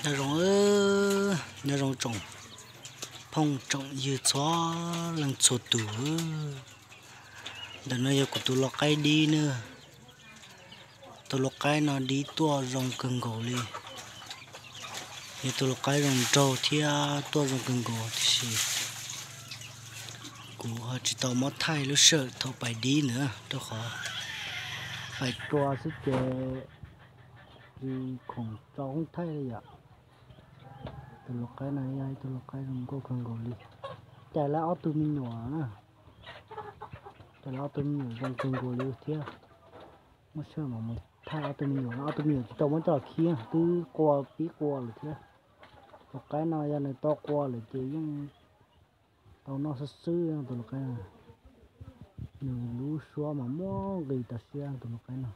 Nyob zoo, nyob zoo tsoom phooj tsoom ywg txhua leej txhua tus. Ntawm no yog kuv tus lau qaib dib na. Tus lau qaib no dib tuaj zoo kawg nkaus li. Yog tus lau qaib zoo nraug thiab tuaj zoo kawg nkaus tiam sis kuv ho tsis tau muab thaij lub sij hawm thaum pais dib ntawd rau qhov pais tua xwb ces tsis khoom tso hoob thaij li yom. Tus lau qaib no yog ib tug lau qaib zoo nkauj kawg nkaus li. Cais lawv ob tug me nyuam na. Cais lawv ob tug me nyuam zoo kawg nkaus li thiab. Muab sij hawm mas mus thaij ob tug me nyuam no, ob tug me nyuam tsis tau muab coj los khi, twb qua pib qua lawm thiab. Tus lau qaib no yog nws tau qua lawm ces yeej tau noj xwb xwb tus lau qaib no. Nws lub suab mas muaj nqis tas siab tus lau qaib no.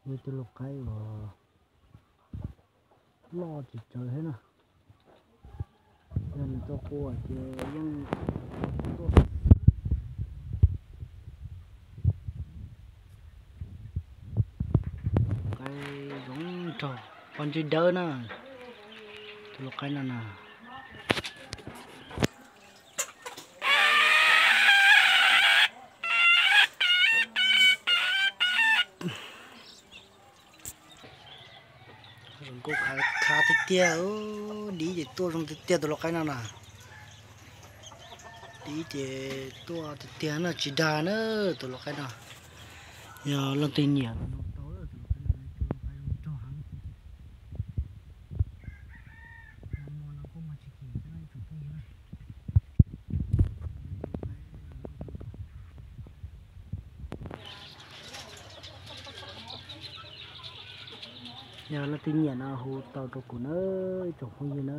Yog tus lau qaib uas loj tsis tsawg thiab na. Yog nws tau qua ces yeej tuaj. Qaib zoo nraug, poj ntsej dawb na. Tus lau qaib no na. Zoo nkauj khav tiag tiag, dib ces tuaj zoo tiag tiag tus lau qaib no na. Dib ces tuaj tiag tiag na, tsis dag na tus lau qaib no. Yog leej twg nyiam no tau, tus lau qaib no tus lau qaib zoo nraug heev. Yog leej twg nyiam no hu tau rau kuv na, ib tsoom phooj ywg na.